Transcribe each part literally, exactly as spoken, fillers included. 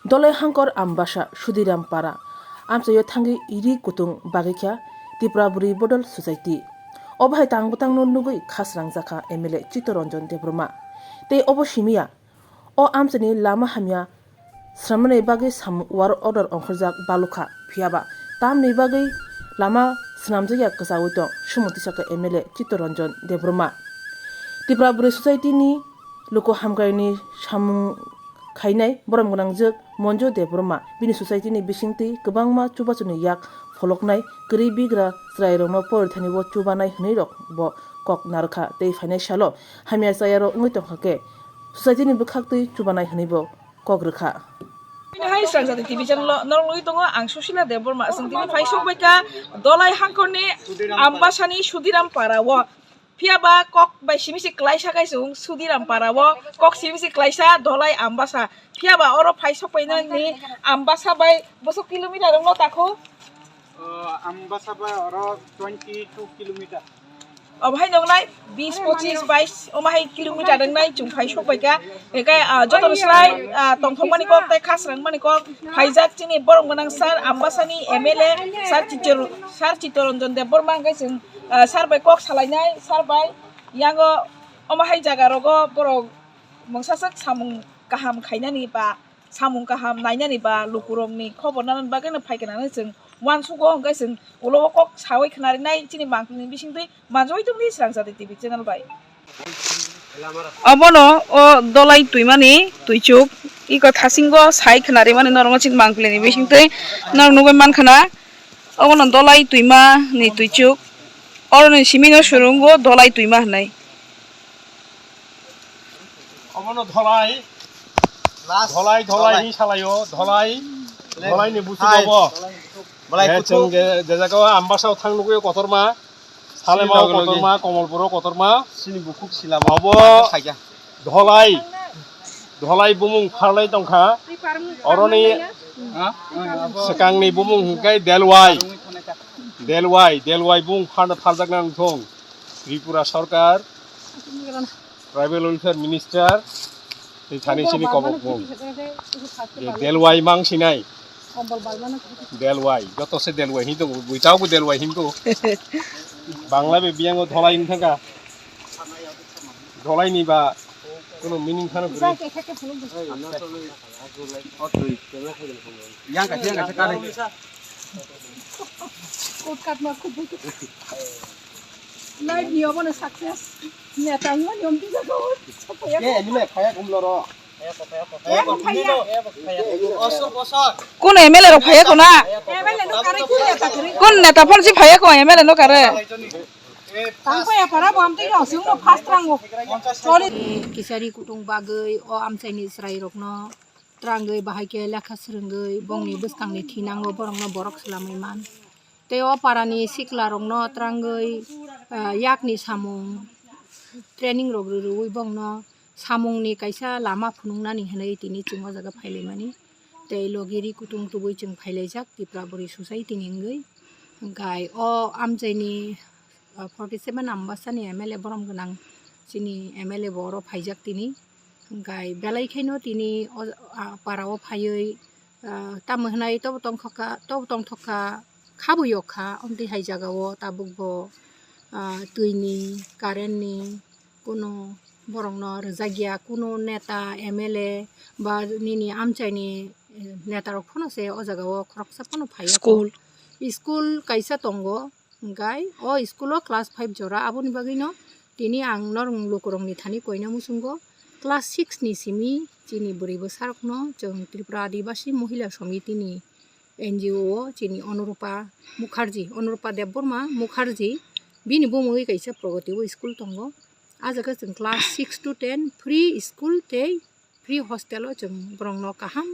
Dolai Hangkor Ambasa Sudiram Para amchaio thangwi iri kutung bagwi kha Tripura Bwrwi Bodol Society. Obo hai tang bwtangno nugwi khasrang jakha M L A Chittaranjan Debbarma. Tei obo simiya, o amchaini lama hamya swnamnani bagwi samung work order ongkhorjak balukha, phiyaba tamni bagwi lama swnamjakya kwchaui tong, sumung tisakha M L A Chittaranjan Debbarma. Tripura Bwrwi Society ni luku hamkraini samung khainai borom gwnangjwk Monju Debbarma bini society ni bisingtwi kwbangma chubachuni yak pholoknai kwrwi bigra chwrairokno porithani o chubanai hwnwi rok bo kok narwkha tei phainai salo hamya chayarok wngwi tongkha khe society ni bwkhaktwi chubanai hwnwi bo kok rwkha. Hai Srangjati T V channel o norok nugwi tongo ang Susila Debbarma, chwng tini phai sok bai kha Dolai Hangkorni Ambasani Sudiram Para o. Phiya ba kok bai simi se klaisa khai chwng Sudiram Para o, kok simi se klaisa Dolai Ambasa. Phiya ba oro phai sok pai nani Ambasa bai bwswk kilometer wngno takhu? O, Ambasa bai oro twenty two kilometer. Obo hai nongnai bis, pochis, bais, omo hai kilometer wngnai chwng phai sok pai kha. Hinkhe, ah, jotono slai, ah, tongthokmani kok tei khasrangmani kok phaijak chini borom gwnang sir, Ambasani M L A, sir Chitor-, sir Chittaranjan Debbarma hwnkhe chwng ah, sir bai kok salainai, sir bai yango omo hai jaga rogo borok mungsa sak samung kaham khainani ba samung kaham nainani ba lukurokni khobor nanani bagwi no phai khe nang chwng uansugo, hwnkhe chwng ulo o kok saui khnarinai chini mangpili ni bisingtwi manjui tongdi Srangjati T V channel bai. Obono o Dolai twimani twichuk iko thasingo sai khnarimani norokno chini mangpili ni bisingtwi norok nugui mankha na. Obono Dolai twima ni twichuk. Oroni simi no swrwngo Dolai twima hwnwi. Obono Dolai. Last Dolai, Dolai Dolai. Ni salayo, Dolai. Dolai ni buchuk Hai. Obo. Bolai Eh, kuchuk. Chwng je, je jaga o Ambasa o thang nugwi kotorma. Salema o Sini logi logi. Kotorma, Komolpur o kotorma. Sini bukhuk silama. Obo Khaikha. Dholai, Dholai bumung pharlai tongkha. Oroni Ha? Swkangni bumung hwnkhe Delwai. Delwai, Delwai bumung pharna pharjakna wngthong. Tripura Sarkar, Tribal Welfare Minister, tei thani chini kobok bung. Je Delwai mang sinai. Delwai, joto se Delwai hin tongo, buitao bo Delwai hin tongo. Bangla be biyango Dholai hin thangka. Dholai ni ba kuno meaning khano guri. Yang kaisa, yang kaisa kare. Live ni obo no success. Neta wngmani omtwi jaga o. Ye, emile phaya kumlo ro. Kun M L A rok phaiya ko na? Kun neta phone si phaiya ko M L A no kare? Tang phaiya para bo amtwi no sung no first rango. Kisari kutung bagwi o amchaini chwrai rokno twrangwi bahai khe lekha swrwngwi bongni bwskangni thinango borokno borok swlamwi man. Tei o parani sikla rokno twrangwi, ah, yakni samung training rok rwrwi bongno samungni kaisa lama phunuknani hinwi tini chwng o jaga phailaimani. Tei logi ri kutung tubui chwng phailaijak Tripura Bwrwi Society ni wngwi. Hwnkhe o amchaini, ah, forty seven Ambasani M L A borom gwnang chini M L A bo oro phaijak tini. Hwnkhe belai kheno tini o, ah, para o phaiwi, ah, tamo hwnai tobo tongthok kha, tobo tongthok kha, khabwi yok kha, omtwi hai jaga o tabuk bo, ah, twi ni, current ni, kuno borokno rwjakya, kuno neta, M L A ba nini amchaini, eh, neta rok phano se o jaga o khoroksa phano phaiya. School. School kaisa tongo, hwnkhe o school o class five jora, aboni bagwi no tini ang norok lukurok ni thani koina muchungo class six ni simi chini bwrwi bwsa rok no chwng Tripura Adibasi Mohila Samiti ni N G O o chini Onurupa Mukherjee, Onurupa Debbarma Mukherjee, bini bumungwi kaisa Pragati o school tongo. A jaga chwng class six to ten free school tei free hostel o chwng borokno kaham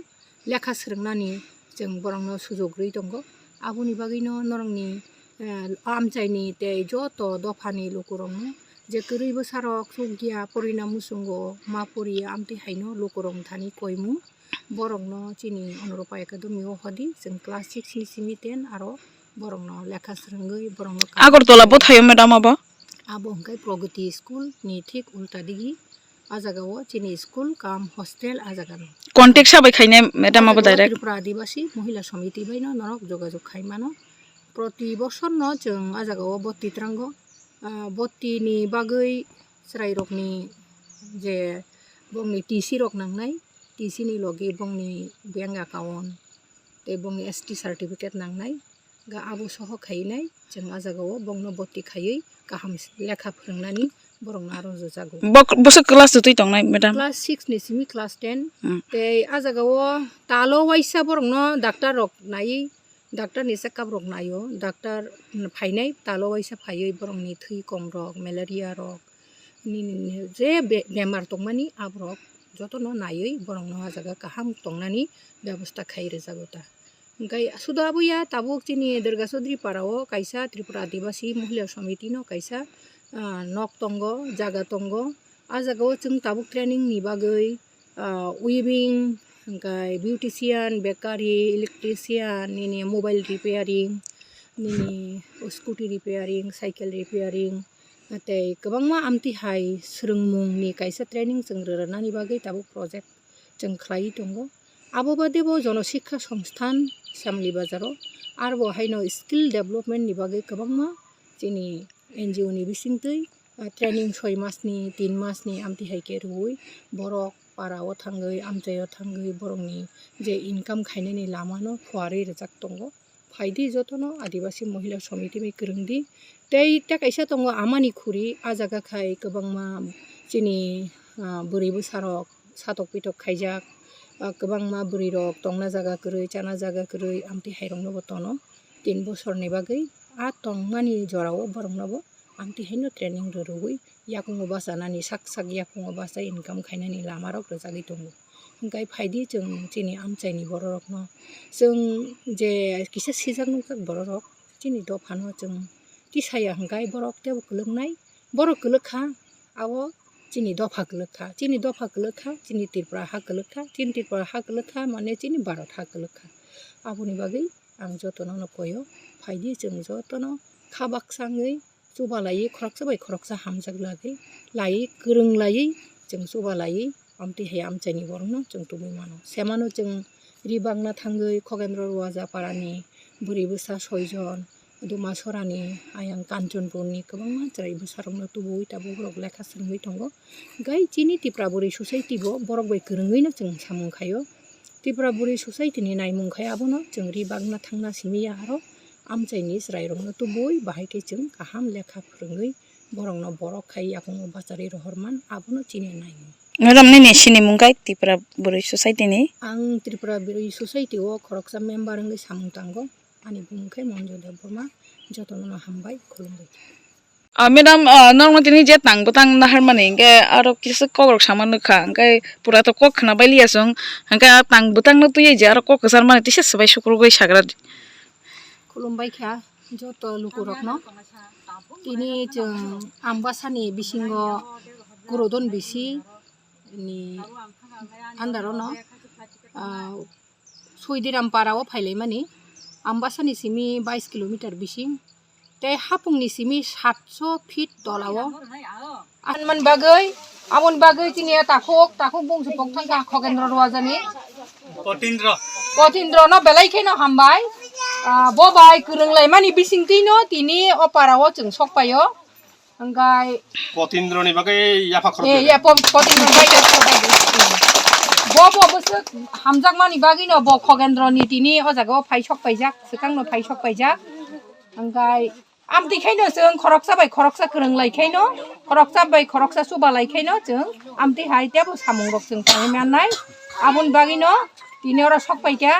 lekha swrwngnani chwng borokno sujok rwi tongo. Aboni bagwino norokni, eh, amchaini tei joto dophani lukurokno je kwrwi bwsarok chukya porina muchungo ma poriya amtwi haino lukurokni thani koimung. Borokno chini Onurupa Academy o hodi chwng class six ni simi ten aro borokno lekha swrwngwi borokno kaham Agartala bwthaio madam abo? Abo hwnkhe Pragati School ni thik ulta digi. A jaga o chini school kam hostel a jaga no. Contact sabai khainai madam abo direct? Tripura Adibasi Mohila Samiti bai no norok jogajog khai mano. Proti bosor no chwng a jaga o boti twrango. Ah, boti ni bagwi chwrai rok ni je bongni T C rok nangnai, T C ni logi bongni bank account tei bongni S T certificate nangnai. Ga abo soho khainai chwng a jaga o bongno boti khaiwi kaham lekha phwrwngnani borokno aro rwjago. Bok-, bwswk class twtwi tongnai, madam? Class six ni simi class ten. Hmm. Tei a jaga o talo waisa borokno doctor rok naiwi, doctor ni check up rok naio, doctor phainai talo waisa phaiwi borokni thwi kom rok, malaria rok, nini je be-, bemar tongmani aborok jotono naiwi borokno a jaga kaham tongnani bebosta khai rwjago ta. Hwnkhe sudo abo ya, tabuk chini Durga Chaudhary para o kaisa Tripura Adibasi Mohila Samiti no kaisa, ah, nok tongo, jaga tongo. A jaga o chwng tabuk training ni bagwi, ah, weaving, hwnkhe beautician, bakery, electrician, nini mobile repairing, nini scooty repairing, cycle repairing, tei kwbangma amtwi hai swrwngmung ni kaisa training chwng rwrwnani bagwi tabuk project chwng khlaiwi tongo. Abo bade bo Jono Sikha Songsthan Shamli Bazar o, aro bo haino skill development ni bagwi kwbangma chini N G O ni bisingtwi, ah, training soi mas ni, tin mas ni amtwi hai khe rwui borok para o thangwi, amchai o thangwi borokni je income khainani lama no phuarwi rwjak tongo. Phaidi jotono Adibasi Mohila Samiti bai kwrwngdi. Tei tei kaisa tongo amani khuri, a jaga khai kwbangma chini, ah, bwrwi bwsarok satok pitok khaijak, ah, kwbangma bwrwirok tongna jaga kwrwi, chana jaga kwrwi, amtwi hairokno bo tono tin bosorni bagwi a tongmani jorao borokno bo amtwi haino training rwrwui yakungo bachanani sak sak yakungo bacha income khainani lamarok rwjagwi tongo. Hwnkhe phaidi chwng chini amchaini bororokno, chwng je kisa sijak nukjak bororok chini dophano chwng tisaya hwnkhe borok teibo kwlwknai, borok kwlwkha, abo chini dopha kwlwkha, chini dopha kwlwkha, chini Tripura ha kwlwkha, chini Tripura ha kwlwkha mane chini Bharat ha kwlwkha. Aboni bagwi ang jotono no koyo, phaidi chwng jotono kha baksa wngwi chuba laiwi khoroksa bai khoroksa hamjak lagwi laiwi kwrwng laiwi chwng chuba laiwi amtwi hai amchaini borokno chwng tubui mano. Semano chwng ri bagna thangwi Khogendro Ruaja parani bwrwi bwsa soijon, Duma Sorani ayang Kanchanpurni kwbangma chwrai bwsarokno tubui tabuk borok lekha swrwngwi tongo. Gai chini Tipra Bwrwi Society bo borok bai kwrwngwino chwng samung khaio. Tipra Bwrwi Society ni naimung khai abono chwng ri bagna thangna simi ya aro amchaini chwrairokno tubui bahai khe chwng kaham lekha phwrwngwi borokno borok khai yakungo bacharwi rohorman abono chini naimung. Madam, nini sinimung khai Tipra Bwrwi Society ni? Ang Tripura Bwrwi Society o khoroksa member wngwi samung tango. Ani bumung khe Monjo Debbarma. Jotono no hambai, khulumbai. Ah, madam, ah, norokno tini je tang bwtang naharmani, hwnkhe aro kisa kokrok sama nukha, hwnkhe pura to kok khna bai liya chwng, hwnkhe ah tang bwtangno twiwi je aro kok kwcharmani tisa swbai sukrubwi sagra di. Khulumbai kha joto lukurokno. Tini chwng Ambasani bisingo Kurodon bisi ni andaro no, ah, Suidiram para o phailaimani, Ambasani simi bais kilometer bising, tei hapungni simi satso feet tola o. Anman bagwi, amon bagwi chini takhuk, takhuk bungsu pok thangkha Khogendro Ruajani. Kotindro. Kotindro no belai kheno hambai. Ah, bo bai kwrwnglaimani bisingtwi no tini o para o chwng sokpaio. Hwnkhe Kotindroni bagwi yapha khorok eh, ya, po-, Kotindroni bagwi yapha khorok bagwi. Bo, bo bwswk hamjakmani bagwino bo Khogendroni tini o jaga o phai sok paijak, swkangno phai sok paijak. Hwnkhe amtwi khaino chwng khoroksa bai khoroksa kwrwng lai khaino, khoroksa bai khoroksa chuba lai khaino chwng amtwi hai teibo samungrok chwng tangwi mannai. Aboni bagwino tini oro sok paikha.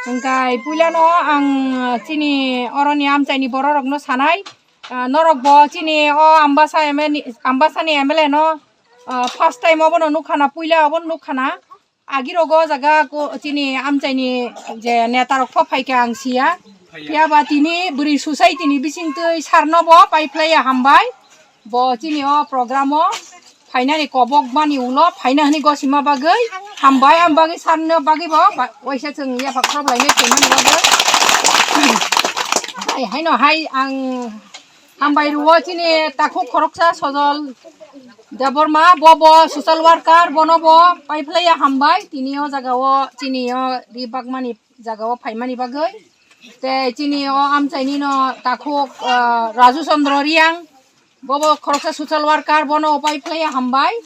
Hwnkhe puilano ang chini oroni amchaini bororokno sanai. Ah, norok bo chini o Ambasa M L A ni, Ambasa ni M L A no, ah, first time obono nukha na, puila obono nukha na. Agi rogo o jaga ko chini amchaini je neta rok pho phaikha ang siya. Phiya ba tini bwrwi society ni bisingtwi sir no bo pai phlaiya hambai. Bo chini o program o phainani kobok mani ulo phaina hwnwi gosima bagwi hambai, am bagwi sarno bagwi bo ba-, waisa chwng yapha khorok lainai phaimani bagwi. Hai, haino hai ang hambai rwo chini takhuk khoroksa Sojol Debbarma, bo bo social worker, bono bo paiphlaiya hambai, tini o jaga o chini o ri bakmani jaga o phaimani bagwi. Tei chini o amchaini no takhuk, ah, Raju Chandra Reang, bo bo khoroksa social worker, bono o paiphlaiya hambai.